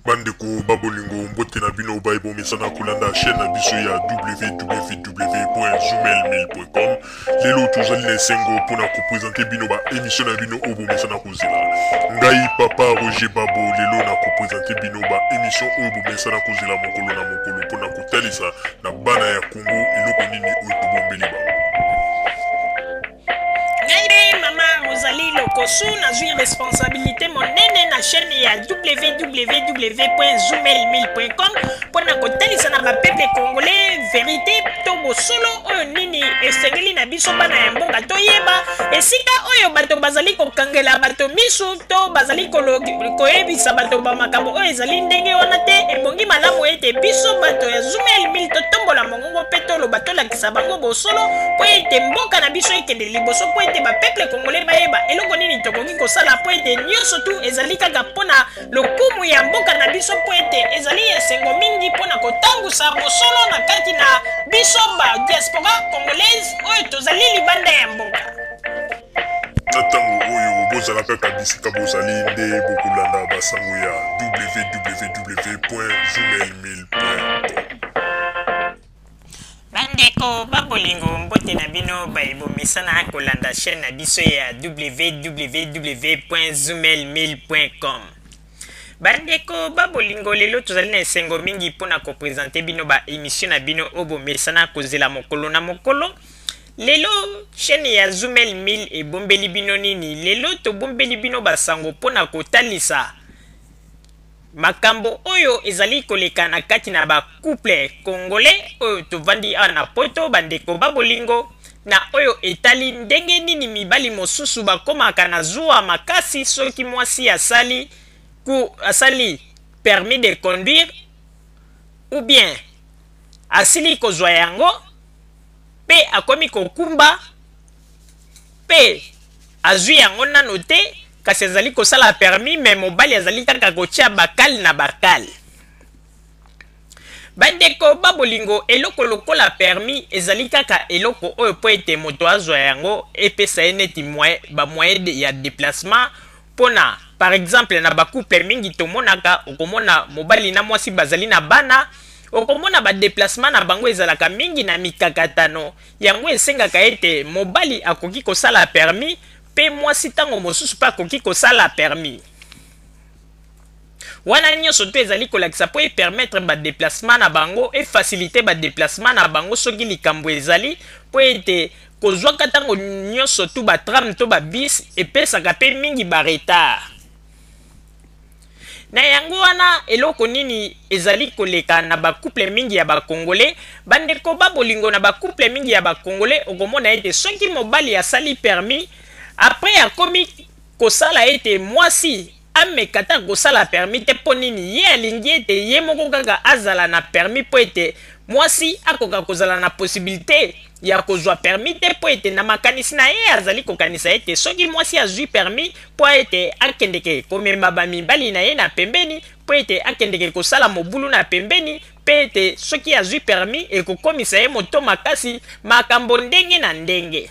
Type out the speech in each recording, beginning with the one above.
Bandeko ba bolingo, mbote na bino baye bomesana kolanda chaîne na biso ya www.zoomail1000.com. Lelo tozali na esengo mpona kopresente bino ba émission na bino oyo bomesana kozela. Ngai papa Roger Babo lelo na kopresente bino ba émission oyo bomesana kozela mokolo na mokolo mpona kotalisa na bana ya Congo eloko nini oyo tobombeli bango. Ngai mpe mama Rosalie Lokosu nazwi responsabilité monene na chaîne ya www.zoomail1000.com mpo na kotalisa na bapeuple congolais verité to bosolo oyo nini esengeli na biso bana ya mboka toyeba esika oyo bato bazali kokangela bato misu to bazali koyebisa bato ba makambo oyo ezali ndenge wana te. Ebongi malamu ete biso bato ya Zoomail 1000 totombola mongongo mpe toloba, tolakisa bango bosolo mpo ete mboka na biso ekende liboso, mpo ete bapeuple congolais bayeba eloko nini tokoki kosala, mpo ete nyonso tu ezali kaka mpo na lokumu ya mboka na biso, mpo ete ezali esengo mingi mpo na kotangusa bosolo na kati na biso ba diaspora congolaise oyo tozali libanda ya mboka. Na ntango oyo bozala kaka bisika bozali nde bokolanda basango ya www.zoomail1000.com. Bandeko ba bolingo, mbote na bino baye bomesana kolanda chaîne na biso ya www.zoomail1000.com. Bandeko ba bolingo, lelo tozali na esengo mingi mpona kopresente bino ba émission na bino oyo bomesana kozela mokolo na mokolo. Lelo chaîne ya Zoomail 1000 ebombeli bino nini? Lelo tobombeli bino basango mpona kotalisa makambo oyo ezali koleka na kati na ba couple congolais oyo tovandi awa na poto. Bandeko ba bolingo, na oyo etali ndenge nini mibali mosusu bakomaka na zuwa makasi soki mwasi asali ku asali permis de conduire ou bien asili kozwa yango mpe akomi kokumba mpe azwi yango nano te, kasi azali kosala permis, me mobali azali kaka kotia bakale na bakale. Bandeko ba bolingo, eloko lokola permis ezali kaka eloko oyo mpo ete moto azwa yango epesa ye neti bamoyen ya déplacement. Mpona par exemple na bacouple mingi tomonaka, okomona mobali na mwasi bazali na bana, okomona badéplacement na bango ezalaka mingi na mikakatano. Yango esengaka ete mobali akoki kosala permis mpe mwasi ntango mosusu mpe akoki kosala permis. Wana nyonso to ezali kolakisa mpo epermettre badéplacement na bango, efacilite badéplacement na bango soki likambo ezali, mpo ete kozwaka ntango nyonso tu batram to babus epesaka mpe mingi baretard. Na yango wana, eloko nini ezali koleka na bacouple mingi ya bacongolais? Bandeko ba bolingo, na bacouple mingi ya bacongolais okomona ete soki mobali asali permis, après akomi kosala ete mwasi ameka ta kosala permis te. Mpo nini? Ye alingi ete ye moko kaka azala na permis, mpo ete mwasi akoka kozala na possibilité ya kozwa permis te, mpo ete na makanisi na ye azali kokanisa ete soki mwasi azwi permis, mpo ete akendeke komema bamibali na ye na pembeni, mpo ete akendeke kosala mobulu na pembeni, mpe ete soki azwi permis ekokomisa ye moto makasi, makambo ndenge na ndenge.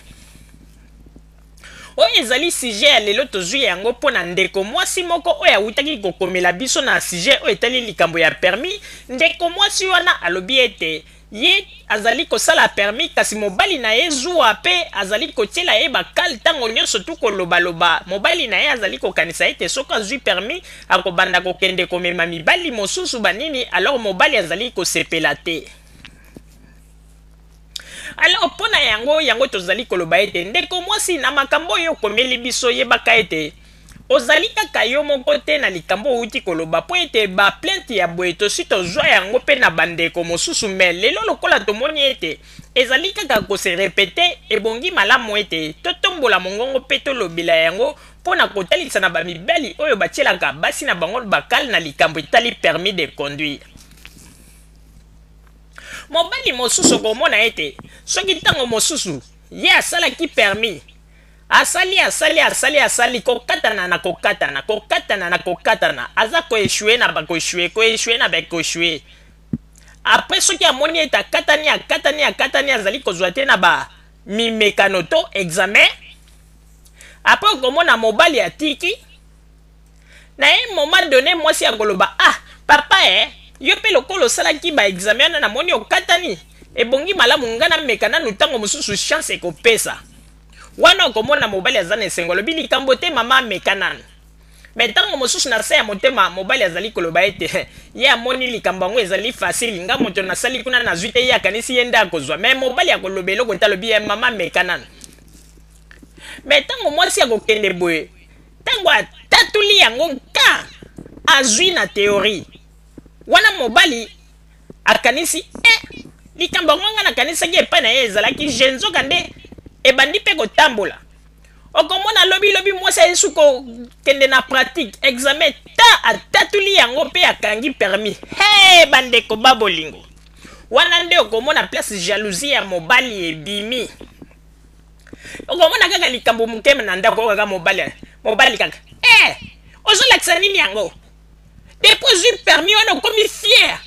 Oyo ezali sujet ya lelo. Tozwi yango mpo na ndeko mwasi moko oyo awutaki kokomela biso na sujet oyo etali likambo ya permis. Ndeko mwasi wana alobi ete ye azali kosala permis, kasi mobali na ye zuwa mpe azali kotiela ye bakale ntango nyonso tu kolobaloba. Mobali na ye azali kokanisa ete soki azwi permis akobanda kokende komema mibali mosusu banini, alors mobali azali kosepela te. Alors mpo na yango tozali koloba ete ndeko mwasi, na makambo oyo okomeli biso, yebaka ete ozali kaka yo moko te na likambo outi koloba, mpo ete baplainte ya boye tosi tozwa yango mpe na bandeko mosusu. Me lelo lokola tomoni ete ezali kaka kose répéter, ebongi malamu ete totombola mongongo mpe tolobela yango mpo na kotalisa na bamibali oyo batielaka basi na bango bakale na likambo etali permis de conduire. Mobali mosusu okomona ete soki ntango mosusu ye asalaki permis, asali, asali, asali, asali, kokatana na kokatana, kokatana na kokatana, aza koéchouer na bakoéchouer, koéchouer na bakoéchouer. Après soki amoni ete akatani, akatani, akatani, azali kozwa te na bamimekano to examen, après okomona mobali atiki na ye. Moment donné mwasi akoloba: "Ah, Papa eh, yo mpe lokola osalaki ba examen wana, namoni okatani, ebongi malamu nga nameka nanu, ntango mosusu chance ekopesa. Wana okomona mobali aza na esengo, alobi likambo te, mama ameka nanu. Me ntango mosusu na se ya motema mobali azali koloba ete ye amoni likambo yango ezali facile, nga moto nasali kuna nazwi te, ye akanisi ye nde akozwa. Me mobali akoloba eloko te, alobi ye mama ameka nanu. Me ntango mwasi akokende boye, ntango atatuli yango nka azwi na théorie wana, mobali akanisi likambo yango nga nakanisaki epai na ye ezalaki je, nzoka nde ebandi mpe kotambola. Okomona lobilobi mwasi ayesu kokende na pratique examen, ta atatuli yango mpe akangi permis. He, bandeko ba bolingo, wana nde okomona place jalousie ya mobali ebimi. Okomona kaka likambo moke na ndako oyo, kaka mobali kaka ozolakisa nini yango? Depuis ozwi permis wana, okomi fier,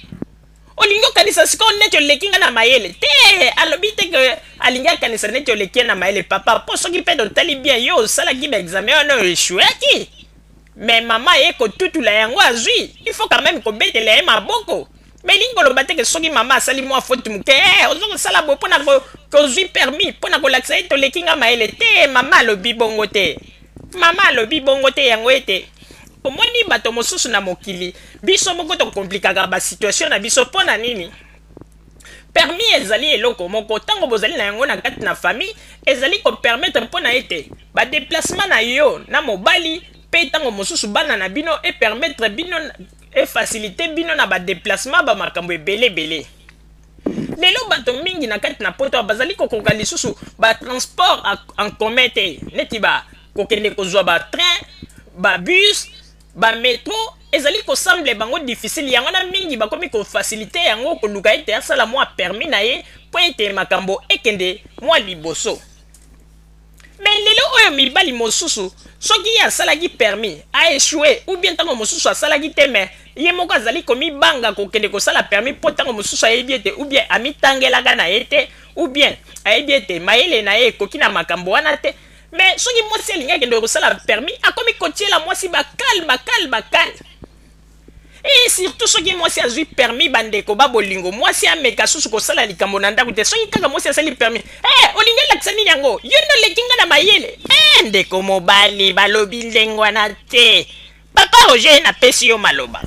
olingi okanisa sikoyo neti oleki nga na mayele te. Alobi te ke alingi akanisa neti oleki ye na mayele, papa, mpo soki mpe totali bien, yo osalaki baexamen wana oyo échouaki, mais mama aye kotutula yango azwi, il faut quand même kobetela ye maboko. Mais elingi koloba te ke soki mama asali mwa faute moke, oza kosala boye mpona kozwi permis mpona kolakisa ye toleki nga mayele te. Mama alobi bongo te, mama alobi bongo te. Yango ete omoni bato mosusu na mokili, biso moko tokomplikaka basituation na biso. Mpo na nini? Permis ezali eloko moko, ntango bozali na yango na kati na famille, ezali kopermettre mpo na ete badéplacement na yo na mobali mpe ntango mosusu bana na bino, epermettre bino, efacilité bino na badéplacement, bamakambo ebele ebele. Lelo bato mingi na kati na poto bazali kokoka lisusu batransport en commun te, neti ba kokende kozwa batrain, babus, bametro, ezali kosembler bango difficile. Yango na mingi bakomi kofaciliter yango, koluka ete asala mwa permis na ye mpo ete makambo ekende mwa liboso. Me lelo oyo mibali mosusu, soki ye asalaki permis aéchoué, ou bien ntango mosusu asalaki te, me ye moko azali komibanga kokende kosala permis, mpo ntango mosusu ayebi ete ou bien amitangelaka na ye te, ou bien ayebi ete mayele na ye ekoki na makambo wana te. Me soki mwasi alingi akende kosala permis, akomi kotiela mwasi bakale, bakale, bakale. E surtout soki mwasi azwi permis, bandeko ba bolingo, mwasi ameka susu kosala likambo na ndako te. Soki kaka mwasi asali permis, olingi elakisa nini yango? Yo nde oleki nga na mayele. Ndeko mobali, balobi ndenge wana te. Papa Roger, napesi yo maloba.